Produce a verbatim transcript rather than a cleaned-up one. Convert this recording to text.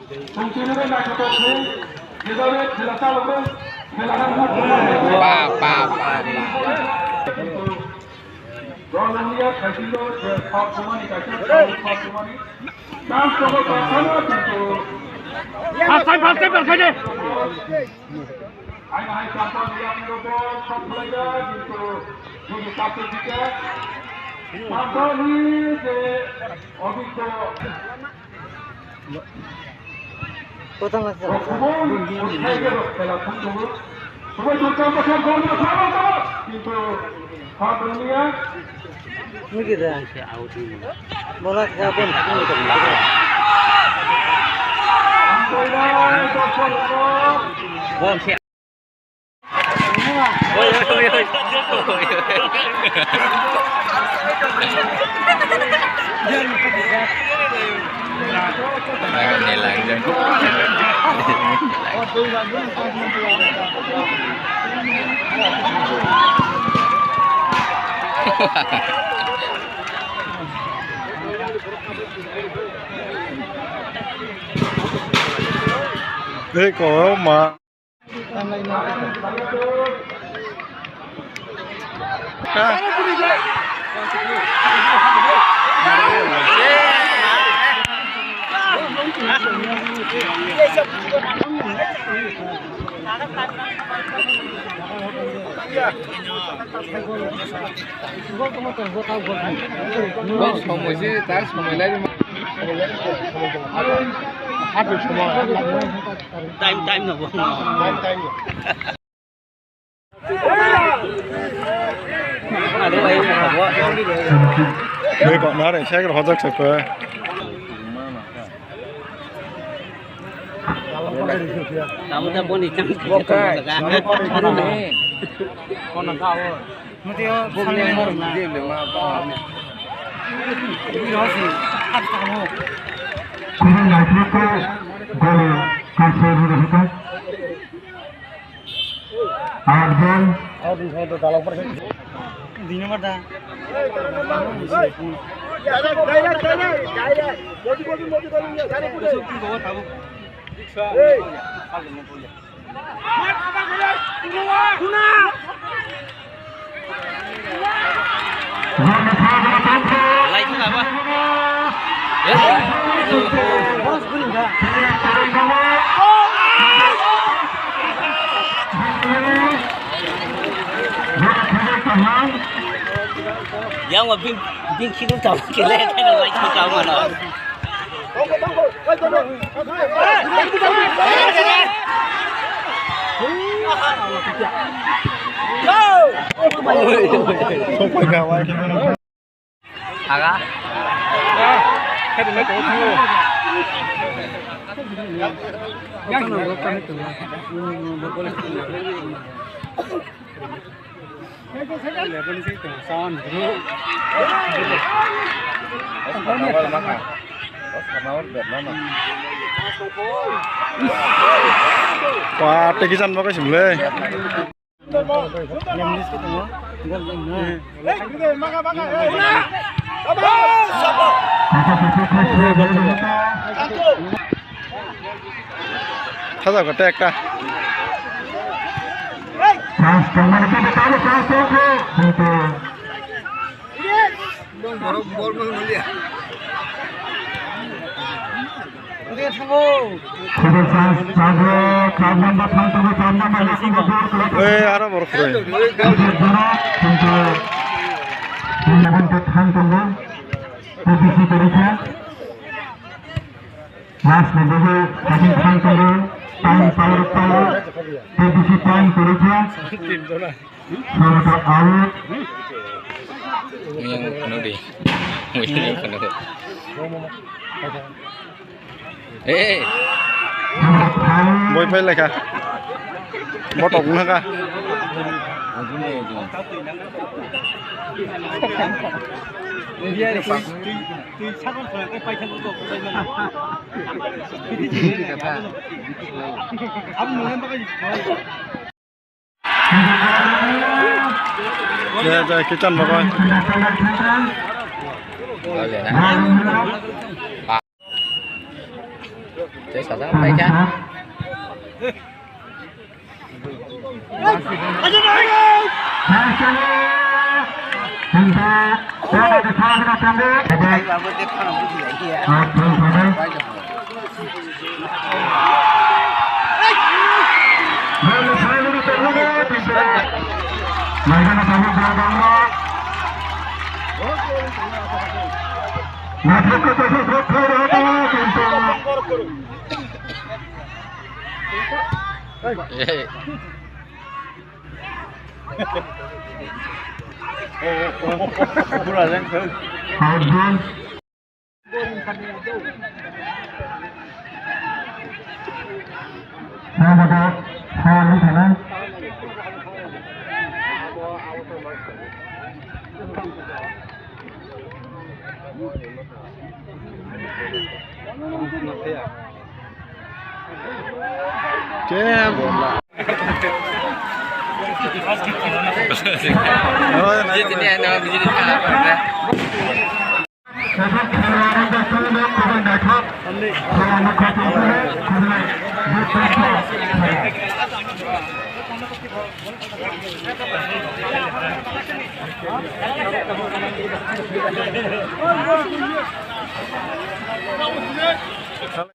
Tongtwirwi naithotok khe, jebabe khela chalogwi, khela rwngthok. Ba, ba, ba, ba. Dol wngya khaisilo je khok thumani kaisa khok thumani. Chance tongo, chance tongo, kintu. First time, first time, first time. Haino hai champion yang robo shot khlaijak, kintu nini kapten thike champion ni je obhiggo. Kotha ma sa. Rok kubui, hai je rok khela thang tongo. Kubui thang tongo, thang tongo, thang tongo. Kintu ha tongo ya. Mui kida. Bola ka bon. Ang koi na, to chalo. Bom se. Tei kok ma. Bw somoi se ta somoi lai rwma. Time, time no bo. Time, time no. Bw kok na re, cycle hojak se ko. Tamo ta boni chang. Bokai. Kono ka o. Mutio sangni marna. Biro si. Hat tamo. Kuno naithuko gol kaisa rwrwkha. Out ball. Out ball. Dui number da. Yang wa bing, bing khidu tau kile kan lai khidu tau mana. Aga. Wah, teki jan bagai sih mulai. Thaja kata ekta. Ei, aro borok kwrwi. Last ni bwswk kaisa thang tongo, time power power, tei bisi time kwrwi kha. Soroto out. Yang kunu di. Yang kunu. Eh. Soroto out. Boi phai lai kha. Botok wngkha. Jaya, jaya, Kitan Babai. Tei sajak bai kha.